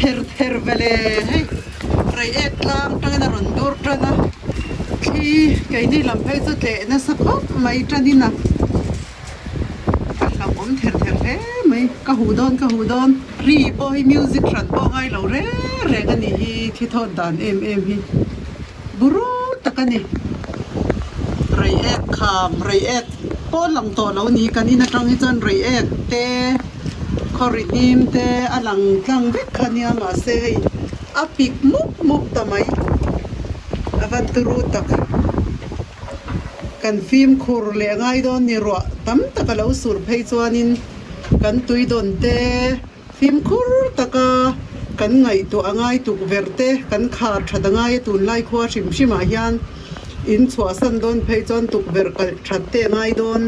ther ther ve le hei Reiek tlang tangin a rawn dur tan a thli keini lam phei chu tleh nasa khawp mai tanin a a hlauhawm ther ther hle mai ka huh dawn ka huh dawn ri pawh hi music hran pawh a ngai lo reng reng a nih hi thli thawt dan em em hi buru tak a ni Reiek kham Reiek pawh lang tawh lo ni kan in atang hi chuan Reiek te khawri hnim te a lang tlang vek kha nia mahse hei a pik mup mup ta mai a van turu tak. Kan fimkhur leh ngai dawn ni ruah tam tak a lo sur phei chuanin kan tui dawn te fimkhur taka kan ngaihtuah a ngai tukverh te kan khar that a ngai a tunlai khua hrim hrim ah hian in chhuahsan dawn phei chuan tukverh kalh that te a ngai dawn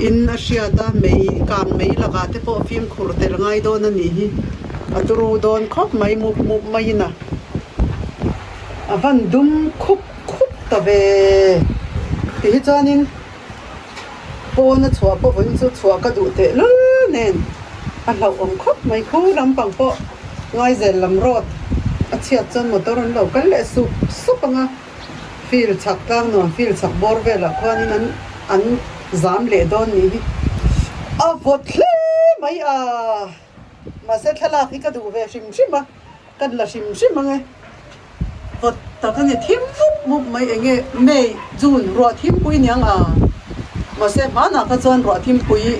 in a hriat a mei kang mei lakah te pawh fimkhur tel a ngai dawn a nih hi a turu dawn khawp mai mup mup maiin a a van dum khup. Khup ta ve tih hi chuanin pawna chhuah pawh vawiin chu chhuah ka duh teh lul nen a hlauhawm khawp mai khu lampang pawh Ngaizel lam road a chhiat chuan motor an lo kal leh sup sup ang a field chhak tlang nuam field chhak bawr velah khuanin an an zam leh dawn nih hi a vawt hle mai a mahse thlalak hi ka duh ve hrim hrim a kan la hrim hrim ang e. Vawt tak a ni thim mup mup mai eng nge May, June ruah thimpui niang a, mahse hmanah kha chuan ruah thimpui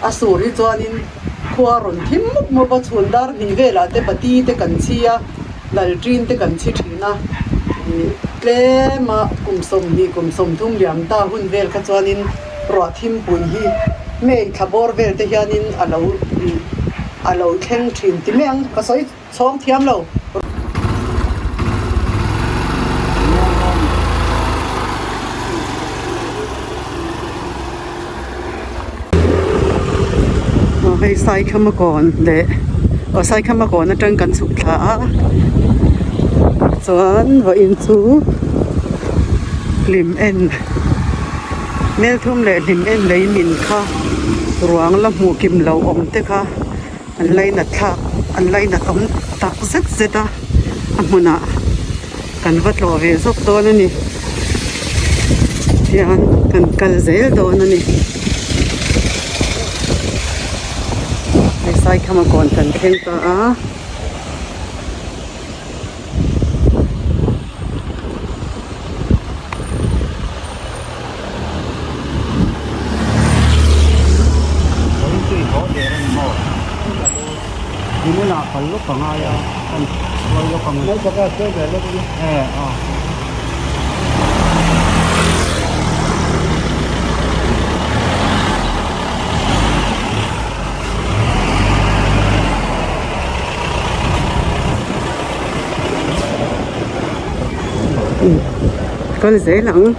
a sur hi chuanin khua rawn thim mup mup a, chhun dar hnih velah te bati te kan chhi a, lalṭin te kan chhi ṭhin a, ih tlema kum sawmhnih kum sawmthum liam ta hun vel kha chuanin ruah thimpui hi May thla bawr vel te hianin a lo ih a lo thleng ṭhin ti mai ang ka sawi. Chhawng thiam lo. Aw hei Saikhama kawn leh aw Saikhama kawn atang kan chhuk thla a chuan vawiin chu hlim en Melthum leh hlim en lei min kha ruang la hmuh kim lo awm te kha. An lainat thlak an lainat awm tak zet zet a a hmunah kan va tlawh ve zawk dawn a ni tihian kan kal zel dawn a ni hei saikhama kawn kan thleng ta a. Kal zel ang.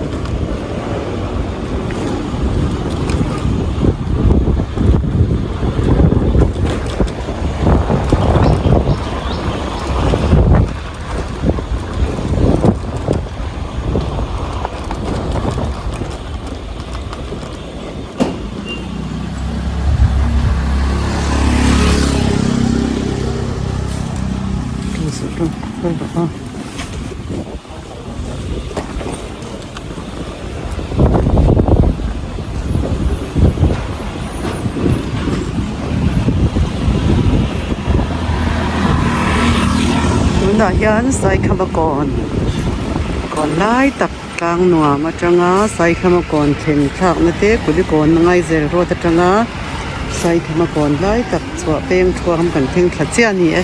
Tunah hian Saikhama kawn kawn lai tak tlang nuam atanga Saikhama kawn thlen thlakna te Kulikawn a Ngaizel road atanga Saikhama kawn lai tak chhuah peng thuam kan thleng thla chiah a ni e.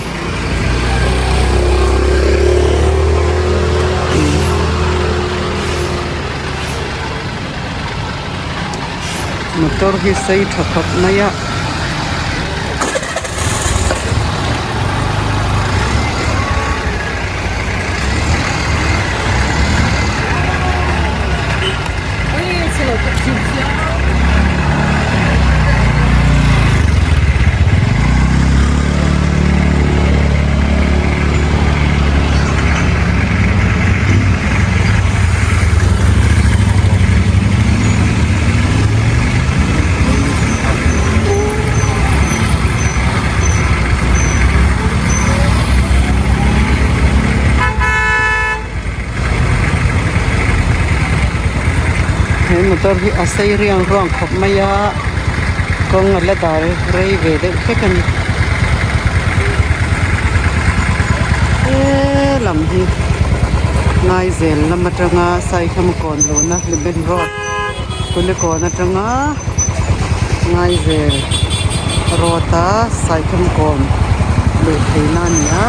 Motor hi sei tha khawp mai a. He motor hi a sei riang ruang khawp mai a kawng a la dal rei ve deuh hlek a ni he lam hi Ngaizel lam atanga Saikham kawn lohna Hlimen road Kulikawn atanga Ngaizel road a Saikham kawn luh theihna a ni a.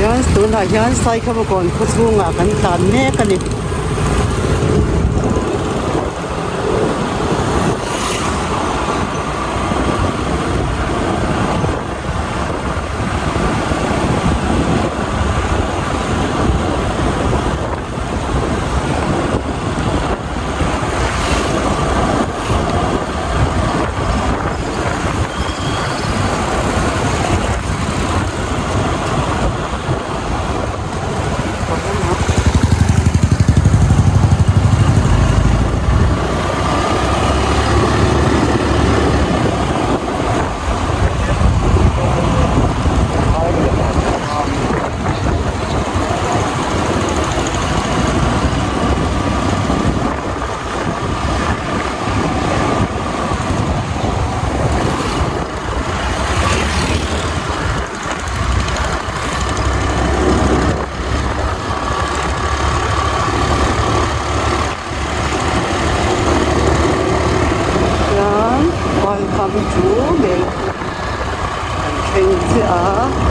Hian tunah hian Saikhamakawn khaw chhungah kan tlan mek a ni. Chuan welcome to Melpui kan thleng chiah a.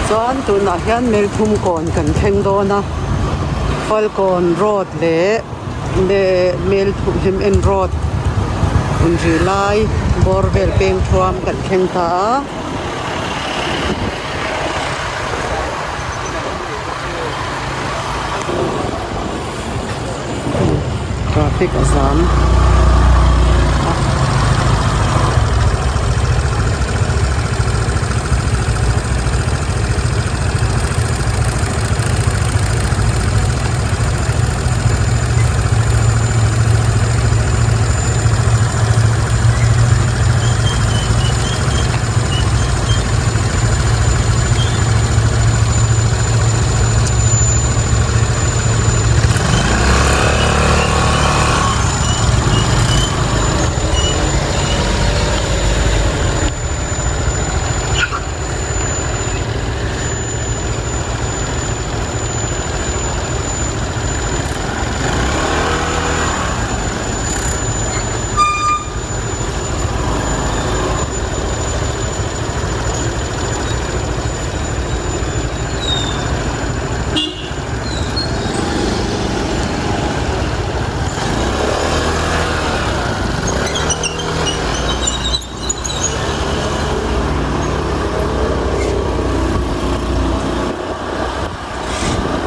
Chuan tunah hian Melthum kawn kan thleng dawn a Falkawn road leh leh Melthum Hemend road inri lai bawr vel peng thuam kan thleng ta a. Traffic a zam a.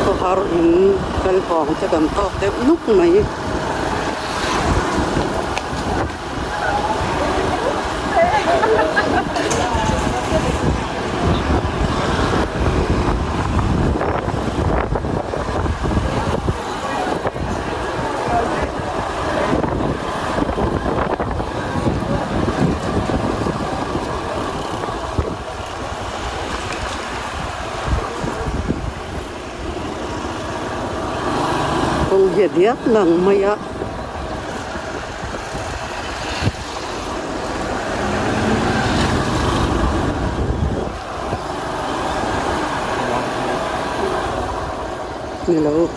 Khawhar in kal vang te kan tawk deuh nuk mai. Kawng hi a diak ngang mai a. ni lo.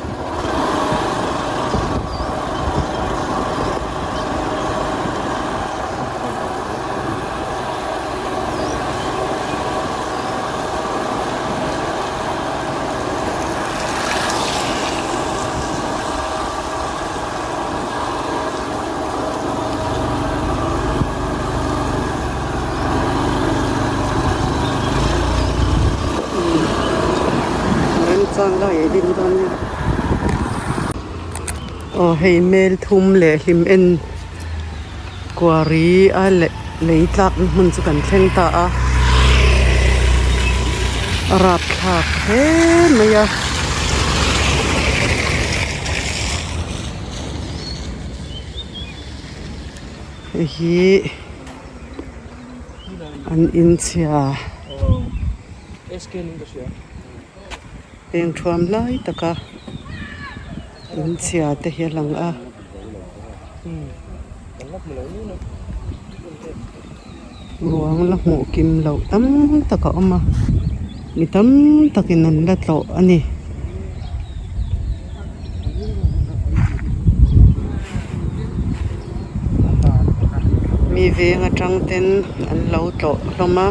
Remchang lai a ding dawn nia. Aw hei mel thum leh hlim en kuari a lei tlak na hmun chu kan thleng ta a a rapthlak hle mai a. Hei hi an inchhia peng thuam lai taka inchhia te hi a lang a. Ruang la hmuh kim loh tam tak a awm a mi tam takin an la tlawh a ni. Mi veng atang ten an lo tlawh hlawm a.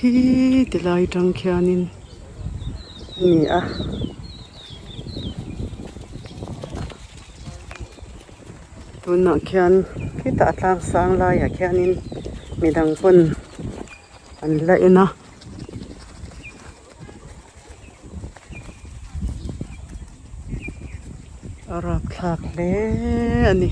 Khi ti lai tang khianin a ni a. Tunah khian khitah a tlang sang laiah khianin midang pawn an la en a. A rapthlak hle a ni.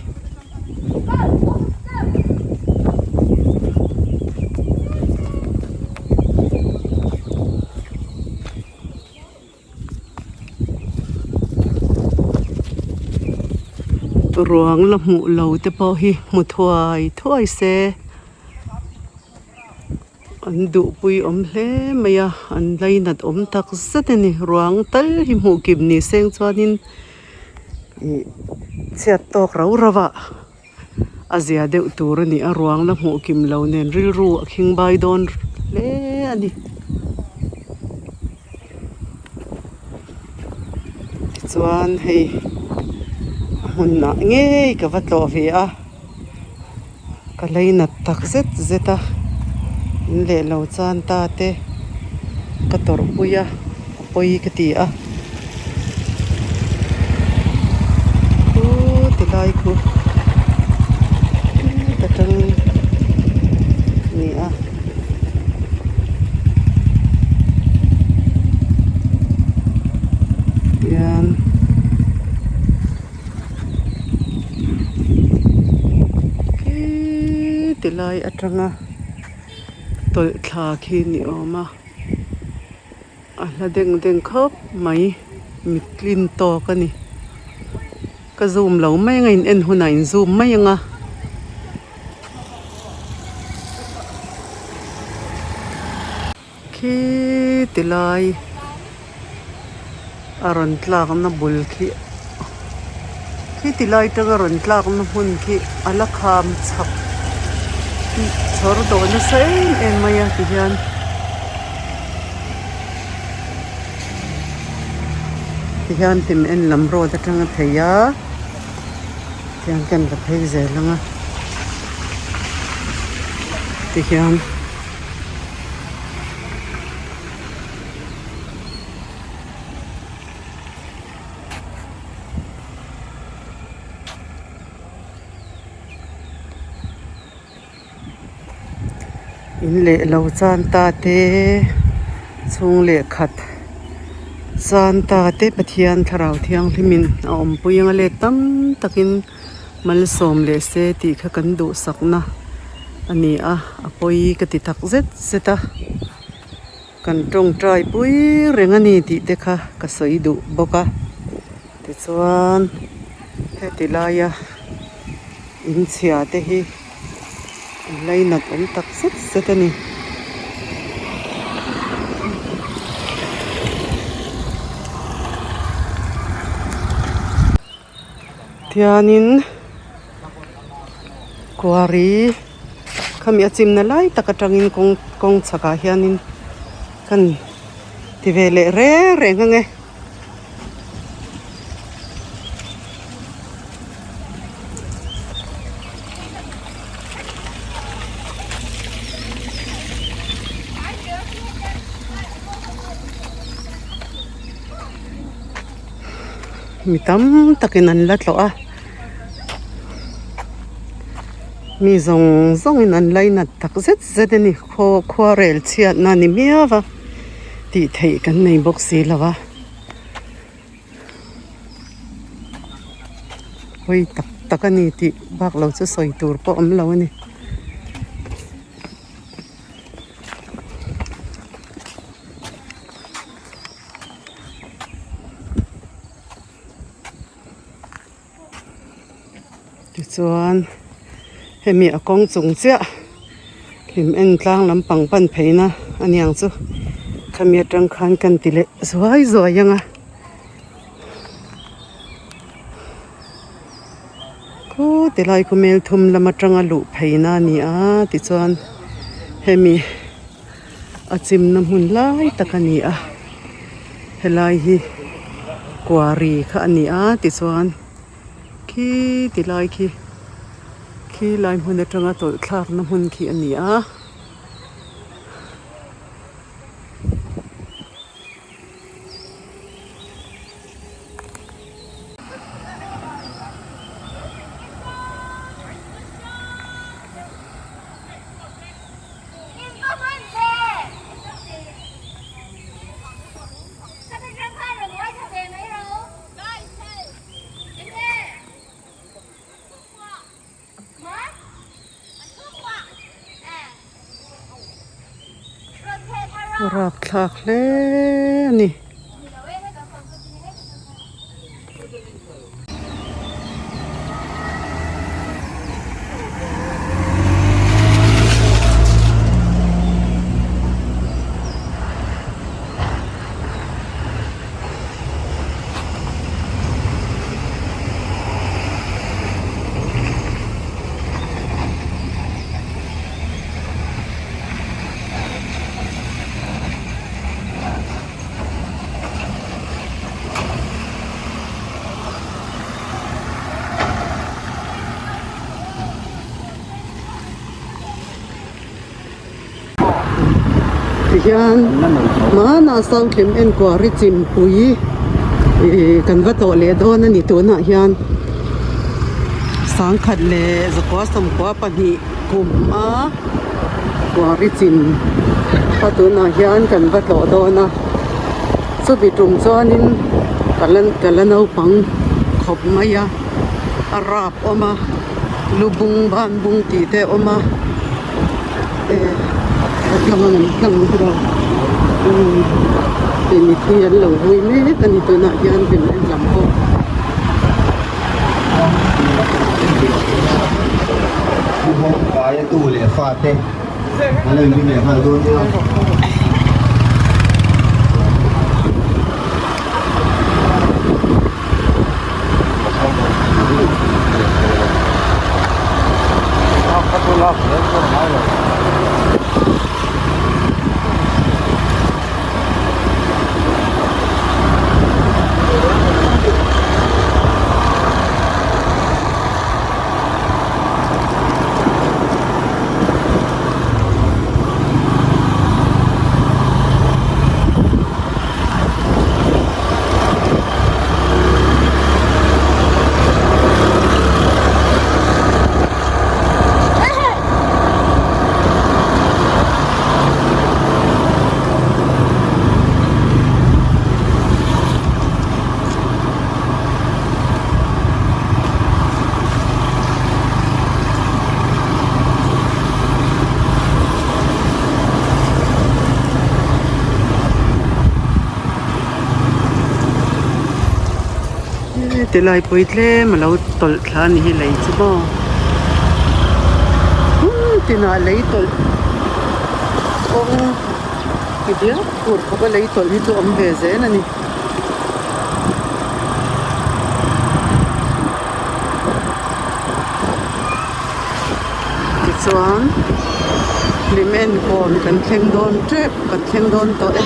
Ruang la hmuh lo te pawh hi hmu thuai thuai se. An duhpui awm hle mai a an lainat awm tak zet a ni ruang tal hi hmuh kim ni seng chuanin ih chhiat tawk rau rau ah a zia deuh tur a ni a ruang la hmuh kim lo nen rilru a khing bai dawn hle a ni tichuan hei a hmunah ngei ka va tlawh ve a. Ka leinat tak zet zet a, in leh lo chan ta te ka tawrh pui a, a pawi ka ti a. Khu ti lai khu ka tang a ni a. Tihian. Khi ti lai atanga tawlh thla khi ni awm a a hla deng deng khawp mai mit tlin tawk a ni ka zoom lo mai anga in en hunah in zoom mai anga. Khi ti lai a rawn tlakna bul khi khi ti lai tanga rawn tlakna hmun khi a la kham chhak chhawr dawh nasa em em mai a tihian tihian hlim en lam road atanga thei a tihian kan va phei zel ang a tihian. In leh lo chan ta te chhung leh khat chan ta te Pathian thlarau thianghlim in a awmpui anga let tam takin. Malsawm leh se tih kha kan duhsakna a ni a, a pawi ka ti tak zet zet a, kan tawngtai pui reng a ni tih te kha ka sawi duh bawk a, tichuan heti laia inchhia te hi an lainat awm tak zet zet a ni. Hianin quarry khami a chimna lai tak atangin kawng kawng chhakah hianin kan ti ve leh reng reng ang e. Mi tam takin an la tlawh a mi zawng zawngin an lainat tak zet zet a ni khaw khuarel chhiatna a ni miau a tih theih kan nei bawk si lo a hawi tak tak a ni tih bak lo chu sawi tur pawh awm lo a ni. Tichuan hemi a kawng chung chiah hlim en tlang lampang pan pheina a niang chu khami atang khan kan ti leh zuai zuai ang a khaw ti lai khawmel thum lam atanga luh pheina a ni a tichuan hemi. A chimna hmun lai tak a ni a helai hi quarry kha a ni a tichuan khi ti lai khi khi lai hmun atanga tawlh thlakna hmun khi a ni a. Rapthlak hle a ni. Tihian hmanah South lam enkuari chimpui ih kan va tawh leh dawn a ni tunah hian sangkhat leh zakua sawmkua pahnih kum a kuari chim kha tunah hian kan va tlawh dawn a. Chumi tum chuanin ka la ka la naupang khawp mai a a rap awm a lu bung ban bung tih te a awm a eh a tlang ang tlang ang chu umm hei mithi an lo vui mek a ni tunah hian hlim en lam pawh. Tu leh fate an lo inring leh nghal dawn nia. Tilai pui tlem a lo tawlh thla a ni hi lei chu maw hmun tinah lei tawlh kawng ti diak tur khawpa lei tawlh hi chu a awm ve zel a ni. Chuan hlimen kawn kan thleng dawn tep kan thleng dawn tawh e.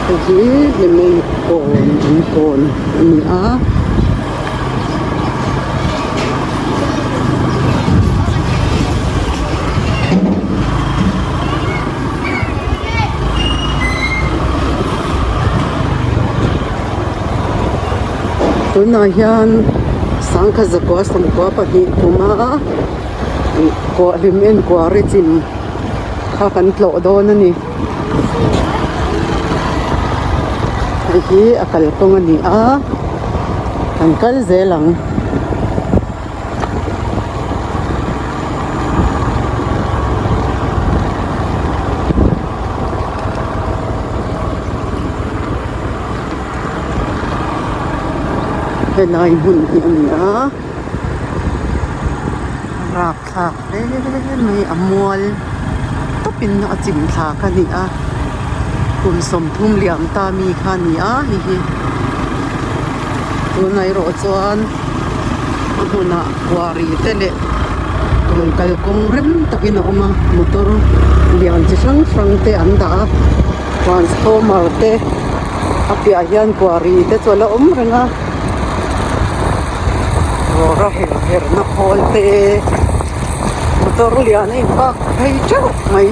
Hei hi hlimen kawn an kawn a ni a. Tunah hian sangkhat zakua sawmkua pahnih kuma kua hlim enkuari chim kha kan tlawh dawn a ni hei hi a kalkawng a ni a kan kal zel ang. Helai hmun hi a ni a rapthlak hle mai a mual tawpin a chim thla kha a ni a kum 30 liam ta mi kha a ni a hei hi tunah erawh chuan a hmunah quarry te leh rawn kalkawng rem takin a awm a motor lian chi hrang hrang te an dah a transformer te a piahah hian quarry te chu a la awm reng a rawra her her na khawl te motor lian a in park phei teuh mai.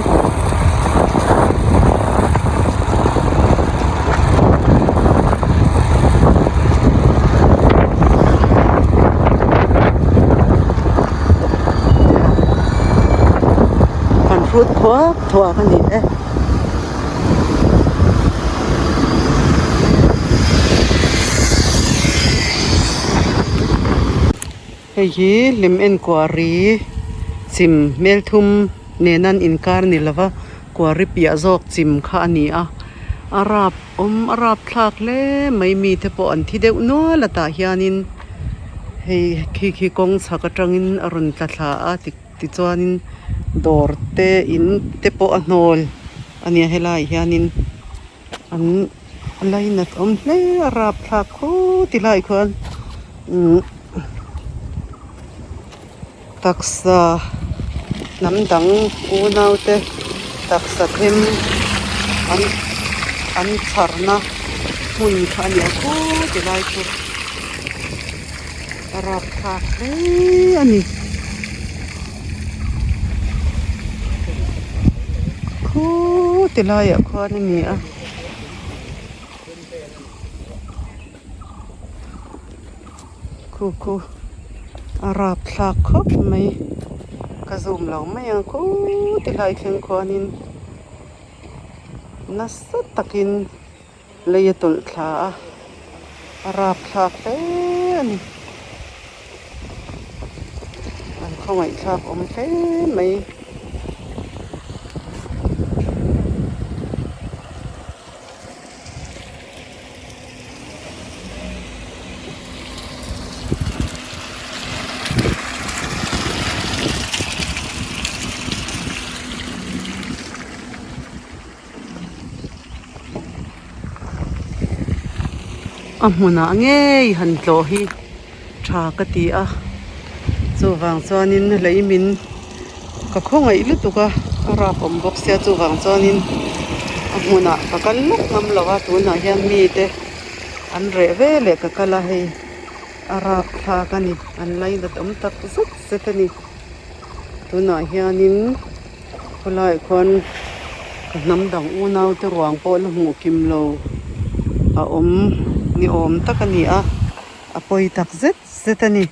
Kan hrut thuak thuak a ni e. Hei hi hlim enkuari chim hmelthum nena an inkar ni lova kuari piah zawk chim kha a ni a a rap awm a rap thlak hle mai mite pawh an thi deuh nual a tah hianin hei khi khi kawng chhak atangin a rawn tla thla a tichuanin dawr te in te pawh a hnawl a nia helaiah hianin an lainat awm hle a rapthlak khawp ti laiah khuan umm taksa hnam dang unau te taksa them an an chharna hmun kha a ni a khawp ti lai chu a rapthlak hle a ni. Khuuu ti laiah khuan a ni a. Khu khu a rapthlak khawp mai ka zoom lo mai ang khuuu ti lai thleng khuanin nasa takin lei a tawlh thla a a rapthlak hle a ni an khawngaihthlak awm hle mai. A hmunah ngei han tlawh hi tha ka ti a chuvang chuanin lei min ka khawngaih lutuk a a rap awm bawk sia chuvang chuanin a hmunah ka kal lawk ngam lo a tunah hian mite an reh ve leh ka kal a hei a rap thlak a ni an lainat awm tak zet zet a ni tunah hianin. Khawlaiah khuan ka hnam dang unau te ruang pawh la hmuh kim lo a awm ni awm tak a ni a a pawi tak zet zet a ni.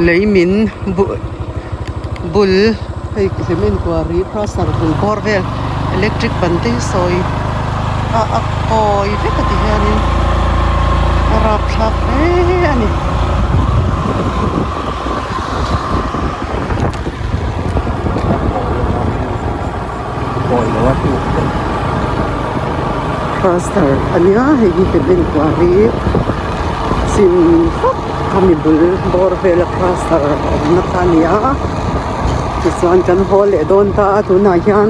Lei min bul hei cement kuari plaster bul bawr vel electric ban te hi sawi a a kawi vek a ti hianin a rapthlak hle a ni. Plaster a nia hei hi cement kuari chin vak. Khami bul bawr vela plaster a awmna kha a ni a tichuan kan haw leh dawn ta a tunah hian.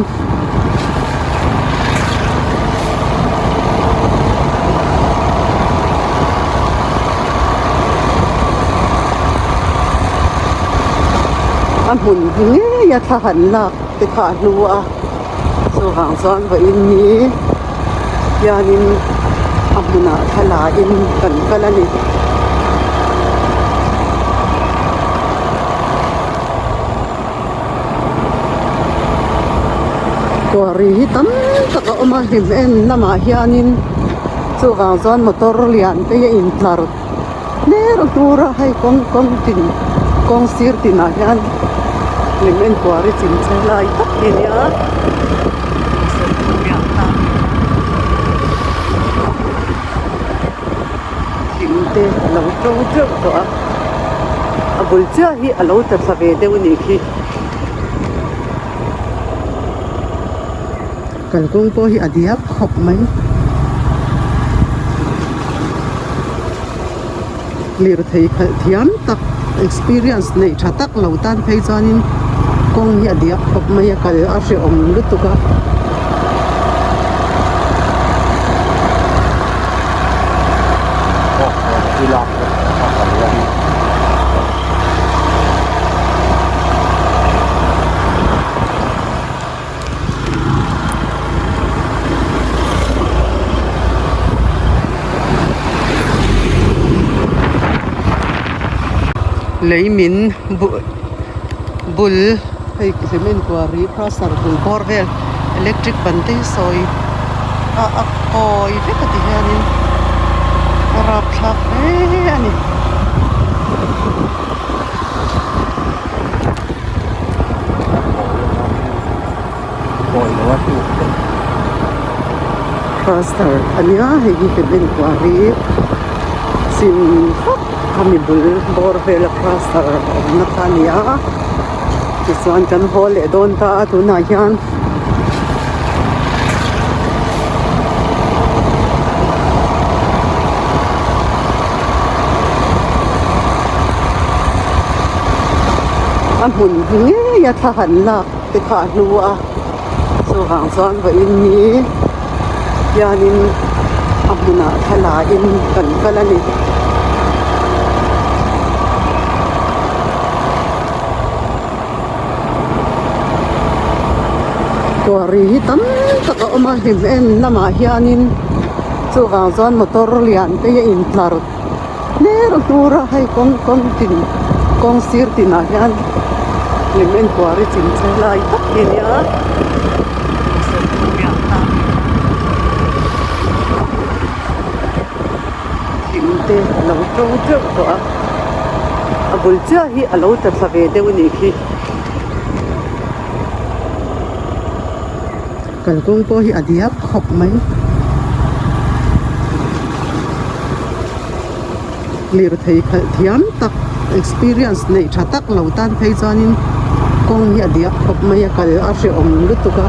hmun ngei a thla han lak te kha a hlu a chuvang chuan vawiin hi hianin a hmunah thla la in kan kal a ni. Quarry hi tam tak a awm a hlim en lamah hianin chuvang chuan motor lian te hi a intlar hmer hnur a hei kawng kawng tin kawng sir tinah hian hlim en quarry chin che lai tak hi a nia. Thing te a lo to teuh tawh a a bul chiah hi a lo tla thla ve deuh a nih khi kalkawng pawh hi a diak khawp mai lirthei khalh thiam tak experience neih tha tak lo tan phei chuanin kawng hi a diak khawp mai a kal a hrehawm lutuk a. Lei min bul hei cement quarry crusher bul bawr vel electric ban te hi sawi a a kawi vek a ti hianin a rapthlak hle a ni. Crusher a nia hei hi cement quarry chin vak khami bul bawr vela crusher a awmna kha a ni a tichuan kan haw leh dawn ta a tunah hian. A hmun ngei a thla han lak te kha a hlu a chuvang chuan vawiin hi hianin a hmunah thla la in kan kal a ni. Quarry hi tam tak a awm a hlim en lamah hianin chuvang chuan motor lian te hi a intlar hmer hnur a hei kawng kawng tin kawng sir tinah hian hlim en quarry chin che lai tak hi a nia. Thing te a lo to teuh tawh a a bul chiah hi a lo tla thla ve deuh a nih khi kalkawng pawh hi a diak khawp mai lirthei khalh thiam tak experience neih tha tak lo tan phei chuanin kawng hi a diak khawp mai a kal a hrehawm lutuk a.